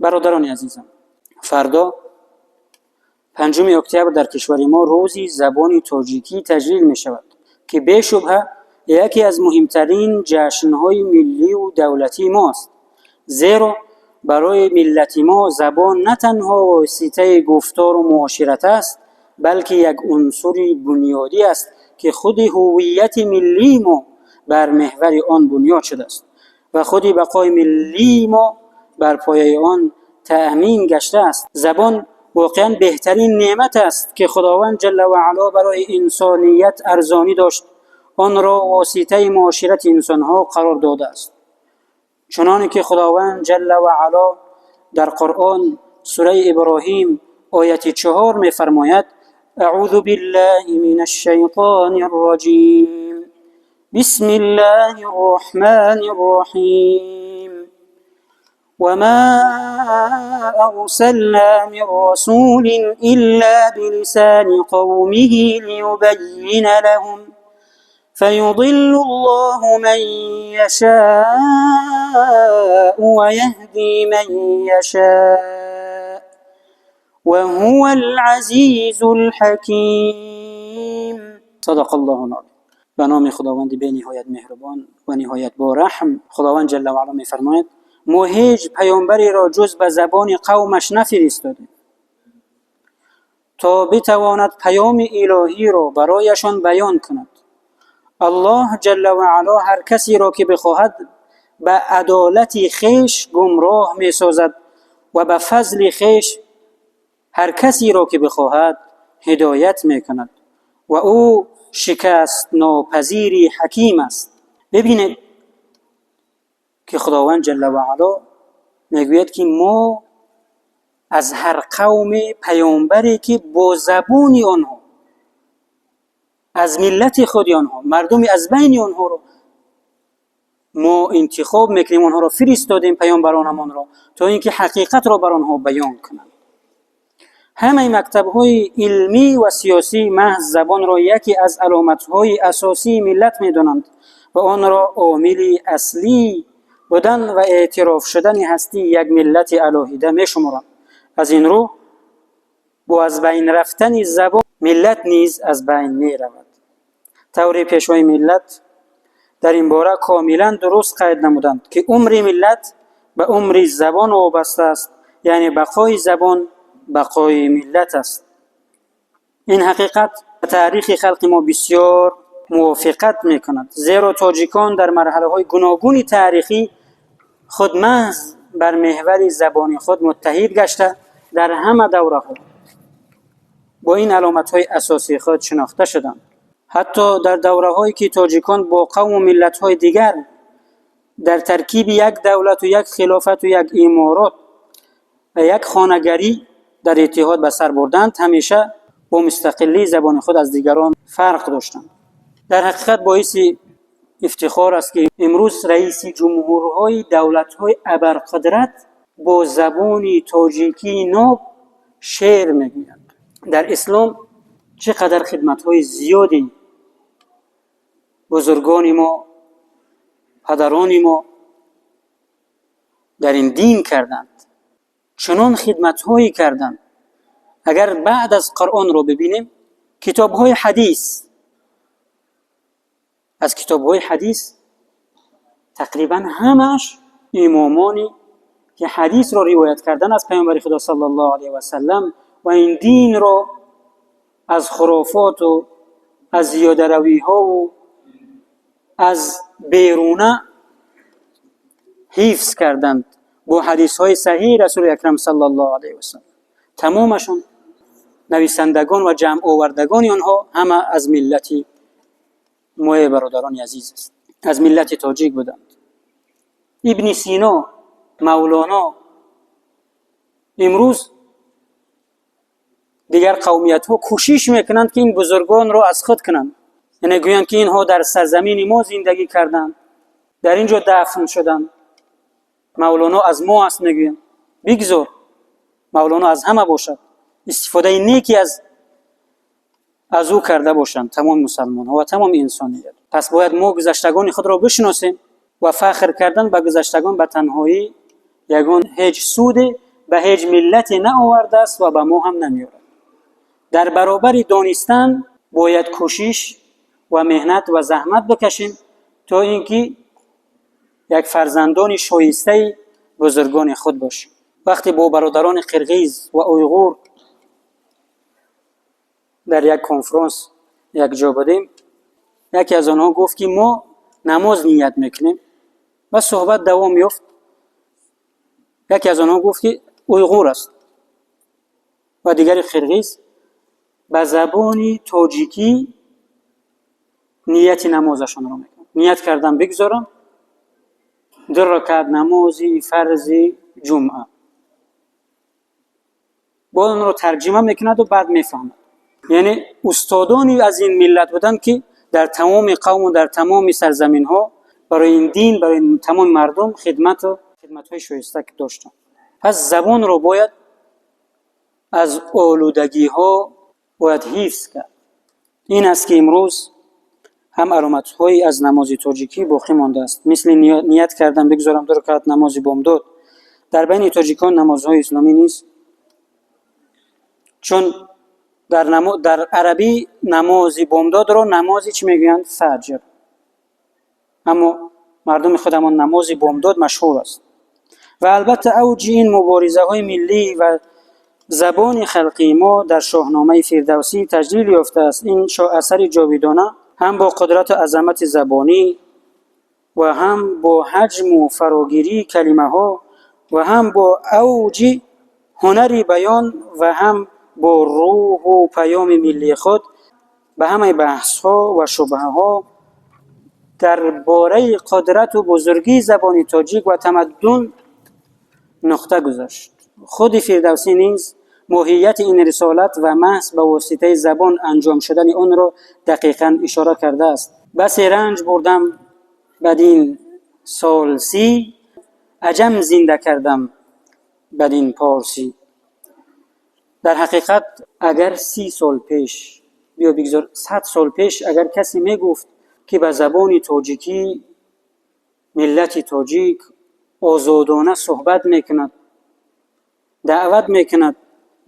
Бародарони азизам, фардо, 5 октябр, дар кишвари мо Рӯзи забони тоҷикӣ таҷлил мешавад, ки бешубҳа яке аз муҳимтарин ҷашнҳои миллию давлатии мо аст. Зеро барои миллати мо забон на танҳо воситаи гуфтору муошират аст, балки як унсури бунёдӣ аст, ки худи ҳуввияти миллии мо бар меҳвари он бунёд шудааст ва худи бақои миллии мо бар пояи он таъмин гаштааст. Забон воқеан беҳтарин неъмат аст, ки Худованд ҷалла ва аъло барои инсоният арзонӣ дошт, онро воситаи муоширати инсонҳо қарор додааст. Чуноне ки Худованд ҷалла ва аъло дар Қуръон, сураи Иброҳим, ояти 4 мефармояд: أعوذ بالله من الشيطان الرجيم، بسم الله الرحمن الرحيم، وما أرسلنا من رسول إلا بلسان قومه ليبين لهم فيضل الله من يشاء ويهدي من يشاء وهو العزيز الحكيم. صدق الله العظيم. به نام خداوند بی مهربان و نهایت با رحم. خداوند جل و علا میفرماید: ما هیچ پیامبری را جز به زبان قومش نفرستادیم تا بتواند پیام الهی را برایشان بیان کند. الله جل و علا هر کسی را که بخواهد به عدالت خویش گمراه میسازد و به فضل خویش هر کسی را که بخواهد هدایت میکند و او شکست ناپذیر حکیم است. ببینید که خداوند جل و علا میگوید که ما از هر قوم پیامبری که با زبان آنها، از ملت خود آنها، مردمی از بین آنها رو ما انتخاب میکنیم، آنها را فرستادیم، پیامبرانمان را، تا اینکه حقیقت را بر آنها بیان کنند. همه مکتب‌های علمی و سیاسی محض زبان را یکی از علامت‌های اساسی ملت می‌دانند و آن را عامل اصلی بودن و اعتراف شدن هستی یک ملت علاحده می‌شمارند. از این رو با از بین رفتن زبان، ملت نیز از بین می‌رود. طوری پیشوای ملت در این باره کاملا درست قید نمودند که عمر ملت به عمر زبان وابسته است، یعنی بقای زبان بقای ملت است. این حقیقت به تاریخ خلق ما بسیار موافقت میکند، زیرا تاجیکان در مرحله های گوناگون تاریخی خود محض بر محور زبان خود متحد گشته، در همه دوره ها با این علامت های اساسی خود شناخته شدند. حتی در دوره هایی که تاجیکان با قوم و ملت های دیگر در ترکیب یک دولت و یک خلافت و یک امارات و یک خانگری در اتحاد به سر بردند، همیشه با مستقلی زبان خود از دیگران فرق داشتند. در حقیقت باعث افتخار است که امروز رئیس جمهورهای دولت‌های ابرقدرت با زبان تاجیکی ناب شعر میگویند. در اسلام چقدر خدمت‌های زیادی بزرگان ما، پدران ما در این دین کردند، چنان خدمت‌هایی کردند. اگر بعد از قرآن رو ببینیم، کتاب‌های حدیث، از کتاب‌های حدیث تقریبا همش امامانی که حدیث رو روایت کردن از پیامبر خدا صلی الله علیه و سلم و این دین رو از خرافات و از زیاده ها و از بیرونه حفظ کردند با حدیث های صحیح رسول اکرم صلی الله علیه و سلم، تمامشون نویسندگان و جمع آوردگان آنها همه از ملت ما، برادران عزیز است، از ملت تاجیک بودند. ابن سینا، مولانا. امروز دیگر قومیت ها کوشش میکنند که این بزرگان را از خود کنند، یعنی گویند که اینها در سرزمین ما زندگی کردند، در اینجا دفن شدند، مولانا از ما است میگویند. بگذار مولانا از همه باشد، استفاده نیکی از او کرده باشند تمام مسلمان ها و تمام انسانیت. پس باید ما گذشتگان خود را بشناسیم و فخر کردن به گذشتگان به تنهایی یگان هیچ سود ба ҳеҷ миллате наовардааст ва ба мо ҳам намеорад. Дар баробари донистан бояд кӯшиш ва меҳнат ва заҳмат бикашем, то ин ки як фарзандони шоистаи бузургони худ бошем. Вақте бо бародарони қирғиз ва уйғур дар як конфронс якҷо будем, яке аз онҳо гуфт, ки мо намоз ният мекунем, ва суҳбат давом ёфт. Яке аз онҳо гуфт, ки уйғур аст, ва дигари қирғиз, ба забони тоҷикӣ нияти намозашонро мекунад: «Ният кардам бигзорам ду ракат намози фарзи ҷумъа». Боз онро тарҷима мекунаду баъд мефаҳмад. Яъне устодони аз ин миллат буданд, ки дар тамоми қавму дар тамоми сарзаминҳо барои ин дин, барои тамоми мардум хидмату хидматҳои шоиста доштанд. Пас забонро бояд аз олудагиҳо бояд ҳифз кард. Ин аст, ки имрӯз ҳам аломатҳои аз намози тоҷикӣ боқӣ мондааст, мисли ният кардам бигзорам ду ракат намози бомдод. Дар байни тоҷикон намозҳои исломӣ низ, чун дар арабӣ намози бомдодро намози чӣ мегӯянд? Фаҷр. Аммо мардуми худамон намози бомдод машҳур аст. Ва албатта, авҷи ин муборизаҳои миллӣ ва забони халқии мо дар Шоҳномаи Фирдавсӣ таҷлил ёфтааст. Ин асари ҷовидона ҳам бо қудрату азамати забонӣ ва ҳам бо ҳаҷму фарогирии калимаҳо ва ҳам бо авҷи ҳунари баён ва ҳам бо рӯҳу паёми миллии худ ба ҳамаи баҳсҳо ва шубҳаҳо дар бораи қудрату бузургии забони тоҷик ва тамаддун нуқта гузошт. Худи Фирдавсӣ низ моҳияти ин рисолат ва маҳз ба воситаи забон анҷом шудани онро дақиқан ишора кардааст: «Басе ранҷ бурдам бадин сол 30, аҷам зинда кардам бадин порсӣ». Дар ҳақиқат, агар 30 сол пеш, биё бигзор 100 сол пеш, агар касе мегуфт, ки ба забони тоҷикӣ миллати тоҷик озодона суҳбат мекунад, даъват мекунад,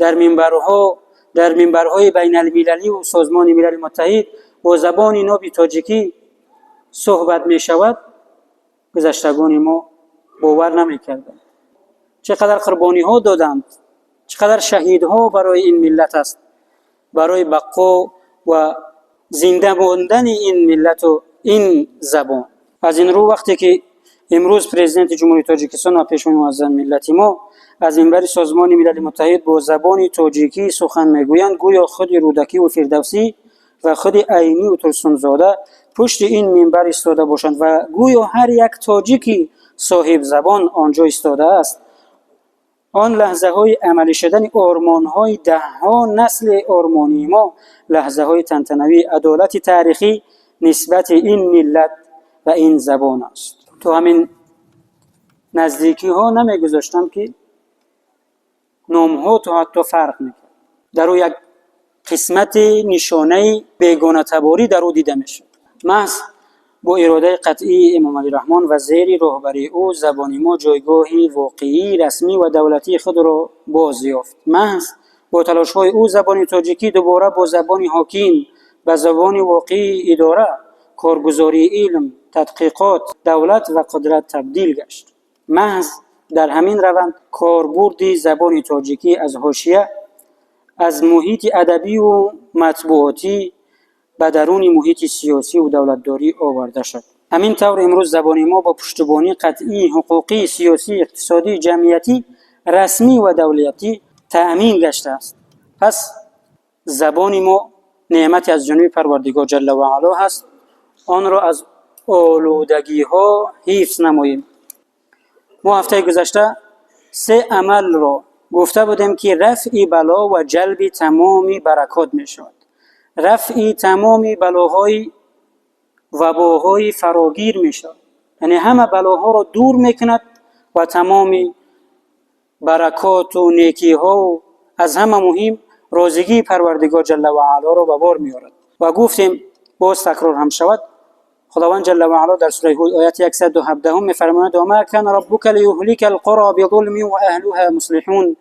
дар минбарҳо, дар минбарҳои байналмилалию Созмони Милали Муттаҳид бо забони ноби тоҷикӣ суҳбат мешавад, гузаштагони мо бовар намекарданд. Чӣ қадар қурбониҳо доданд, чӣ қадар шаҳидҳо барои ин миллат аст, барои бақо ва зинда мондани ин миллату ин забон. Аз ин рӯ, вақте ки имрӯз Президенти Ҷумҳурии Тоҷикистон ва Пешвои муаззами миллати мо аз минбари Созмони Милали Муттаҳид бо забони тоҷикӣ сухан мегӯянд, гӯё худи Рӯдакиву Фирдавсӣ ва худи Айнию Турсунзода пушти ин минбар истода бошанд ва гӯё ҳар як тоҷики соҳибзабон он ҷо истодааст. Он лаҳзаҳои амалӣ шудани ормонҳои даҳҳо насли ормонии мо, лаҳзаҳои тантанавии адолати таърихӣ нисбати ин миллат ва ин забон аст. То ҳамин наздикиҳо намегузоштам, ки номҳо то ҳатто фарқ мекард. Дар ӯ як қисмати нишонаи бегонатаборӣ дар ӯ дида мешуд. Маҳз бо иродаи қатъии Эмомалӣ Раҳмон ва зери роҳбарии ӯ забони мо ҷойгоҳи воқеӣ, расмӣ ва давлатии худро боз ёфт. Маҳз бо талошҳои ӯ забони тоҷикӣ дубора бо забони ҳоким, ба забони воқеии идора, коргузории илм, тадқиқот, давлат ва қудрат табдил гашт. Маҳз дар ҳамин раванд корбурди забони тоҷикӣ аз ҳошия, аз муҳити адабию матбуотӣ ба даруни муҳити сиёсиву давлатдорӣ оварда шуд. Ҳамин тавр, имрӯз забони мо бо пуштибонии қатъии ҳуқуқӣ, сиёсӣ, иқтисодӣ, ҷамъиятӣ, расмӣ ва давлатӣ таъмин гаштааст. Пас забони мо неъмате аз ҷониби Парвардигор ҷалла ва аъло ҳаст. Онро аз олудагиҳо ҳифз намоем. Мо ҳафтаи гузашта се амалро гуфта будем, ки рафъи бало ва ҷалби тамоми баракот мешавад, рафъи тамоми балоҳои вабоҳои фарогир мешавад, яъне ҳама балоҳоро дур мекунад ва тамоми баракоту некиҳову аз ҳама муҳим розигии Парвардигор ҷалла ва аълоро ба бор меорад. Ва гуфтем, боз такрор ҳам шавад. خداوند جل و علا در سوره هود آیت 117 می‌فرماید: و ما کان ربک لیهلک القری بظلم و اهلها مصلحون.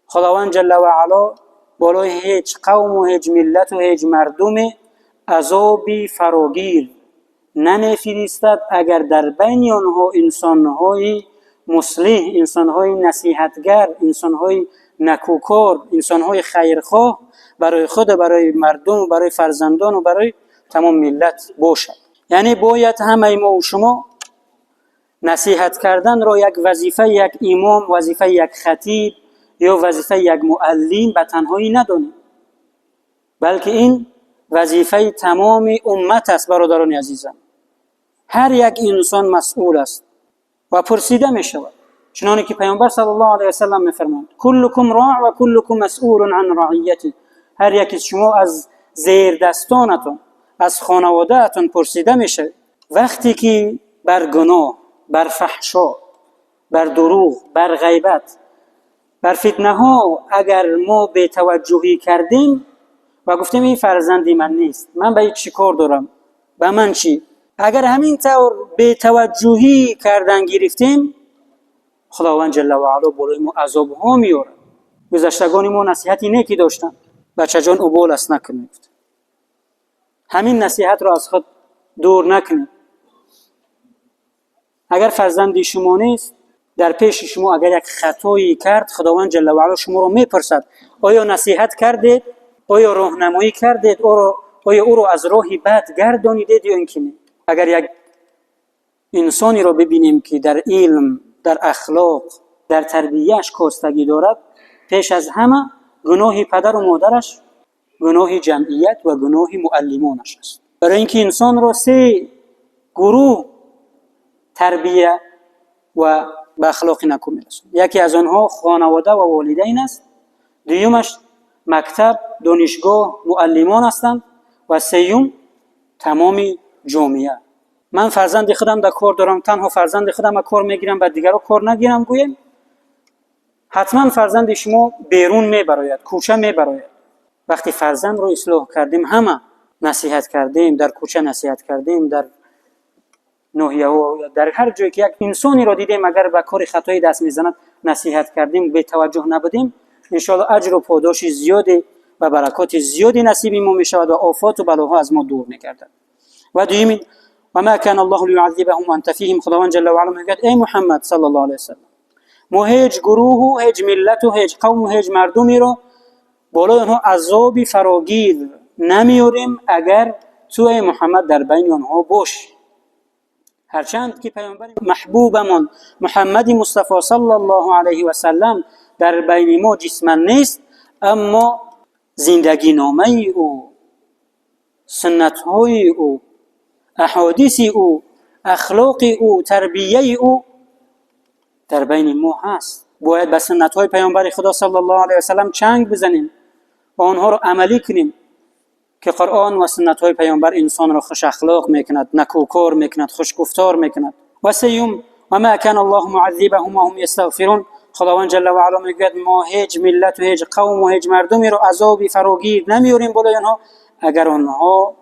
خداوند جل و علا بالای هیچ قوم و هیچ ملت و هیچ مردم عذابی فراگیر نمیفرستد اگر در بین آنها انسان‌های مصلح، انسان‌های نصیحتگر، انسان‌های نکوکار، انسان‌های خیرخواه برای خود و برای مردم و برای فرزندان و برای تمام ملت باشد. یعنی باید همه ما و شما نصیحت کردن را یک وظیفه یک امام، وظیفه یک خطیب یا وظیفه یک معلم به تنهایی ندانیم، بلکه این وظیفه تمام امت است. برادران عزیزم، هر یک انسان مسئول است و پرسیده می شود، چنانکه که پیامبر صلی الله علیه و سلم می‌فرمایند: کلکم راع و کلکم مسئول عن رعیته. هر یک از شما از زیر دستانتون، از خانواده‌تون پرسیده میشه. وقتی که بر گناه، بر فحشا، بر دروغ، بر غیبت، بر فتنه ها اگر ما بی‌توجهی کردیم و گفتیم این فرزندی من نیست، من به چی کار دارم، به من چی، اگر همین طور بی‌توجهی کردن گرفتیم، خداوند جل و علا بالای ما عذاب ها میاره. گذشتگان ما نصیحتی نیکی داشتن: بچه جان ابول است نکنید، همین نصیحت را از خود دور نکنید. اگر فرزندی شما نیست، در پیش شما اگر یک خطایی کرد، خداوند جل و علا شما را میپرسد: آیا نصیحت کردید؟ آیا راهنمایی کردید؟ آیا او را از راه بد گردانیدید یا اینکه نه؟ اگر یک انسانی را ببینیم که در علم، در اخلاق، در تربیهش کاستگی دارد، پیش از همه گناه پدر و مادرش، گناه جمعیت و گناه معلمانش است. برای اینکه انسان را سه گروه تربیه و به اخلاق نکو میرساند. یکی از آنها خانواده و والدین است، دومش مکتب، دانشگاه، معلمان هستند و سیوم تمام جامعه. من فرزند خودم در کار دارم، تنها فرزند خودم کار میگیرم، به دیگران کار نگیرم، گویم حتما فرزند شما بیرون میبراید، کوچه میبراید. وقتی فرزند رو اصلاح کردیم، همه نصیحت کردیم، در کوچه نصیحت کردیم، در ناحیه ها، در هر جایی که یک انسانی را دیدیم اگر به کار خطایی دست میزند نصیحت کردیم، بی توجه نبودیم، انشاءالله اجر و پاداش زیادی و برکات زیادی نصیب ما میشود و آفات و بلاها از ما دور میگردد. و دومین: و ما کان الله لیعذبهم و انت فیهم. خداوند جل و علا میگوید: ای محمد صلی الله علیه و سلم، ما هیچ گروه و هیچ ملت و هیچ قوم و هیچ مردمی را بالای آنها عذابی فراگیر نمیوریم اگر تو ای محمد در بین آنها باشی. هرچند که پیامبر محبوبمان محمد مصطفی صلی الله علیه و سلم در بین ما جسما نیست، اما زندگی نامه او، سنت های او، احادیث او، اخلاق او، تربیه او در بین ما هست. باید به سنت های پیامبر خدا صلی الله علیه و سلم چنگ بزنیم و آنها را عملی کنیم که قرآن و سنت های پیامبر انسان را خوش اخلاق میکند، نکوکار میکند، خوشگفتار میکند. و سیوم: و ما کان الله معذبهم و هم یستغفرون. خداوند جل و علا میگوید ما هیچ ملت و هیچ قوم و هیچ مردمی را عذابی فراگیر نمیوریم بالای آنها اگر آنها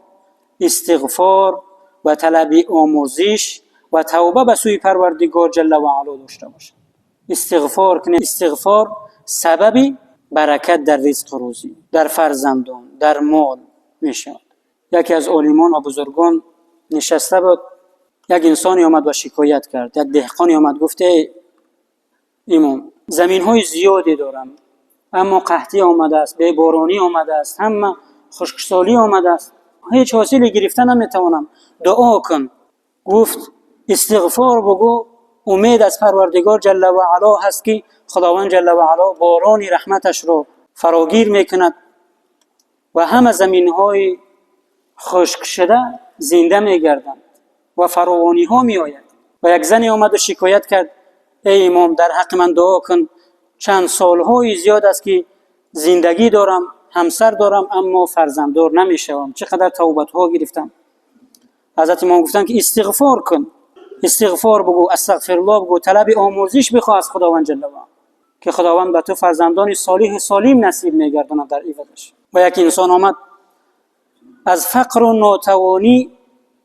استغفار و طلب آمرزش و توبه به سوی پروردگار جل و علا داشته باشند. استغفار کنید. استغفار سبب برکت در رزق و روزی، در فرزندان، در مال میشود. یکی از عالمان و بزرگان نشسته بود، یک انسانی آمد و شکایت کرد. یک دهقانی آمد، گفت: ای امام، زمین های زیادی دارم، اما قحطی آمده است، بی‌بارانی آمده است، همه خشکسالی آمده است، هیچ حاصلی گرفته نمیتوانم، دعا کن. گفت: استغفار بگو، امید از پروردگار جل و علا هست که خداوند جل و علا باران رحمتش را فراگیر میکند و همه زمین های خشک شده زنده میگردند و فراوانی ها می آید. و یک زنی آمد و شکایت کرد: ای امام، در حق من دعا کن، چند سالهای زیاد است که زندگی دارم، همسر دارم، اما فرزنددار نمیشوم، چقدر توبت ها گرفتم. حضرت امام گفتند که استغفار کن، استغفار بگو، استغفر الله بگو، طلب آمرزش بخواه از خداوند جل و علا که خداوند به تو فرزندان صالح و سالم نصیب میگرداند در عوضش. و یک انسان آمد از فقر و ناتوانی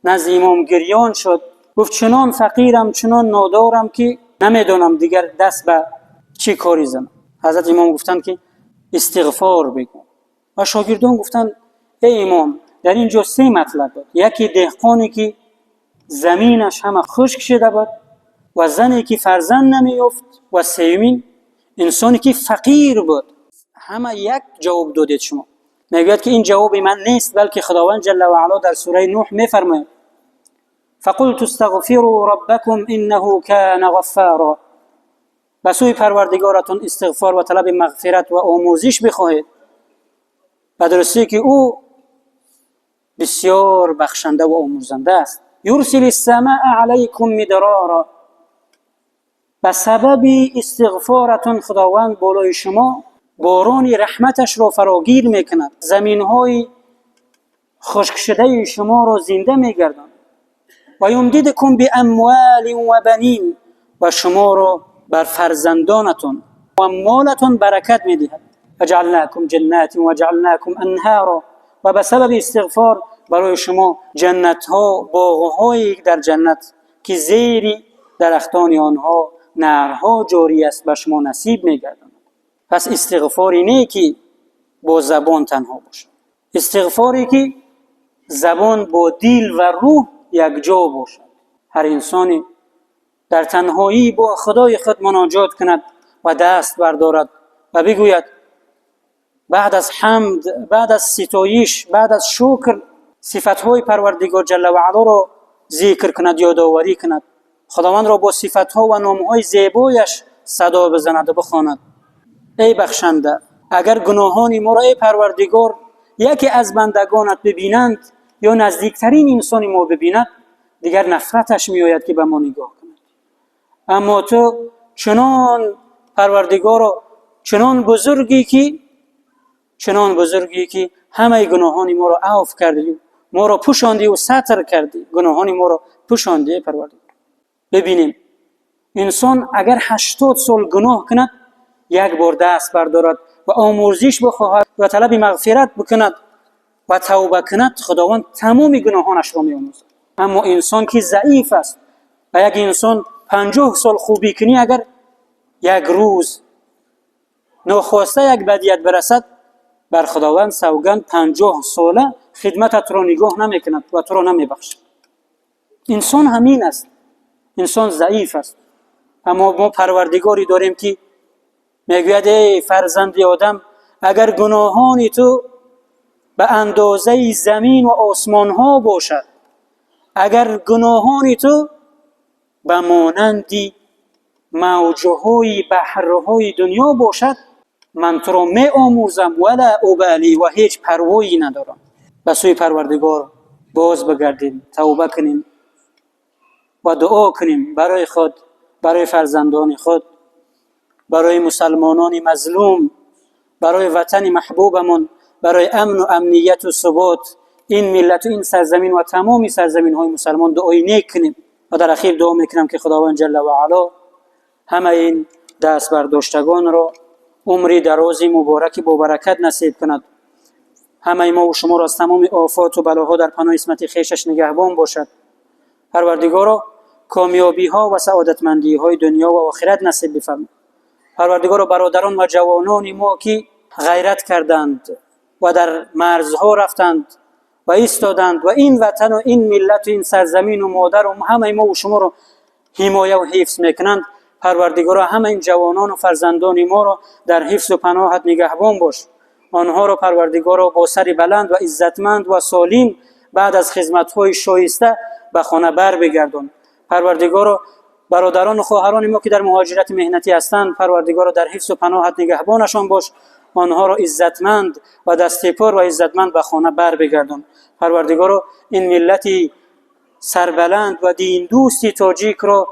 назди имом гирён шуд, гуфт: чунон фақирам, чунон надорам, ки намедонам дигар даст ба чӣ коре занам. Ҳазрат имом гуфтанд, ки истиғфор бигӯ. Ва шогирдон гуфтанд: эй имом, дар инҷо се матлаб буд: яке деҳқоне, ки заминаш ҳама хушк шуда буд, ва зане, ки фарзанд намеёфт, ва сеюмин инсоне, ки фақир буд. Ҳама як ҷавоб додед шумо. Мегӯяд, ки ин ҷавоби ман нест, балки Худованд ҷалла ва аъло дар сураи Нӯҳ мефармояд: فقلت استغفروا ربكم إنه كان غفارا. به سوی پروردگارتون استغفار و طلب مغفرت و آمرزش بخواهید، به درستی که او بسیار بخشنده و آمرزنده است. يرسل السماء عليكم مدرارا. به سبب استغفارتون خداوند بالای شما باران رحمتش را فراگیر میکند، زمین های خشک شده شما را زنده میگرداند. ويمددكم بأموال وبنين. و شما را بر فرزندانتون و مالتون برکت میدهد. وجعل لكم جنات وجعل لكم أنهارا. و به سبب استغفار برای شما جنت ها، باغ در جنت که زیر درختان آنها نهرها جاری است، به شما نصیب میگرداند. پس استغفاری نه که با زبان تنها باشد، استغفاری که زبان با دل و روح یک جا باشد. هر انسانی در تنهایی با خدای خود مناجات کند و دست بردارد و بگوید، بعد از حمد، بعد از ستایش، بعد از شکر، صفتهای پروردگار جل و علا را ذکر کند، یادآوری کند، خداوند را با صفتها و نامهای زیبایش صدا بزند و بخواند: ای بخشنده، اگر گناهان ما را، ای پروردگار، یکی از بندگانت ببینند یا نزدیکترین انسان ما ببیند، دیگر نفرتش میآید که به ما نگاه کند. اما تو چنان پروردگار، چنان بزرگی که چنان بزرگی که همه گناهان ما را عفو کردی، ما را پوشاندی و ستر کردی، گناهان ما را پوشاندی. پروردگار، ببینیم انسان اگر 80 سال گناه کند، یک بار دست بردارد و آمرزش بخواهد و طلب مغفرت بکند و توبه کند، خداوند تمام گناهانش را میآمرزد. اما انسان که ضعیف است و یک انسان 50 سال خوبی کنی، اگر یک روز ناخواسته یک بدیت برسد، بر خداوند سوگند، 50 ساله خدمتت را نگاه نمیکند و تو را نمیبخشد. انسان همین است، انسان ضعیف است. اما ما پروردگاری داریم که میگوید: ای فرزند آدم، اگر گناهان تو به اندازه زمین و آسمان ها باشد، اگر گناهان تو به مانند موجهای بحرهای دنیا باشد، من تو را می آمرزم، ولا أبالي، و هیچ پروایی ندارم. به سوی پروردگار باز بگردیم، توبه کنیم و دعا کنیم برای خود، برای فرزندان خود، برای مسلمانان مظلوم، برای وطن محبوبمون، برای امن و امنیت و ثبات این ملت و این سرزمین و تمام سرزمین های مسلمان دعای نیک کنیم. و در اخیر دعا میکنم که خداوند جل و علا همه این دست برداشتگان را عمری درازی مبارک با برکت نصیب کند. همه ما و شما را از تمام آفات و بلاها در پناه عصمت خویشش نگهبان باشد. پروردگارا، کامیابی ها و سعادتمندی های دنیا و آخرت نصیب بفرما. پروردگارا، برادران و جوانان ما که غیرت کردند و در مرزها رفتند و ایستادند و این وطن و این ملت و این سرزمین و مادر و همه ما و شما رو حمایه و حفظ میکنند، پروردگارا، همه این جوانان و فرزندان ما را در حفظ و پناهت نگهبان باش. آنها را پروردگارا با سر بلند و عزتمند و سالم بعد از خدمت‌های شایسته به خانه بر بگردان. پروردگارا، برادران و خواهران ما که در مهاجرت محنتی هستند، پروردگارا، در حفظ و پناهت نگهبانشان باش. آنها را عزتمند و دست پر و عزتمند به خانه بر بگردان. پروردگارا، این ملتی سربلند و دین دوستی تاجیک را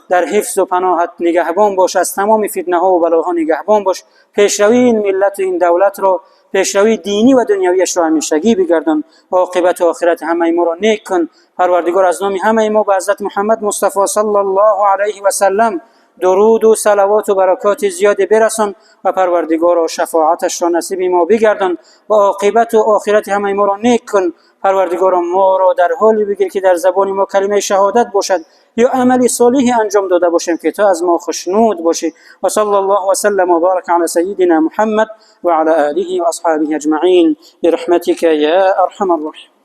در حفظ و پناهت نگهبان باش، از تمام فتنه ها و بلاها نگهبان باش. پیشروی این ملت و این دولت را، پیشروی دینی و دنیویش را همیشگی بگردان. عاقبت آخرت همه ما را نیک کن. پروردگار، از نام همه ما به حضرت محمد مصطفی صلی الله علیه و سلم дуруду салавоту баракоти зиёде бирасон ва Парвардигоро, шафоаташро насиби мо бигардон ва оқибату охирати ҳамаи моро нек кун. Парвардигоро, моро дар ҳоле бигир, ки дар забони мо калимаи шаҳодат бошад ё амали солиҳе анҷом дода бошем, ки ту аз мо хушнуд бошӣ. Ва салла Аллоҳу васаллам ва барака ала саййидина Муҳаммад ва ала олиҳи ва асҳобиҳи аҷмаин бирахматика я арҳамар роҳимин.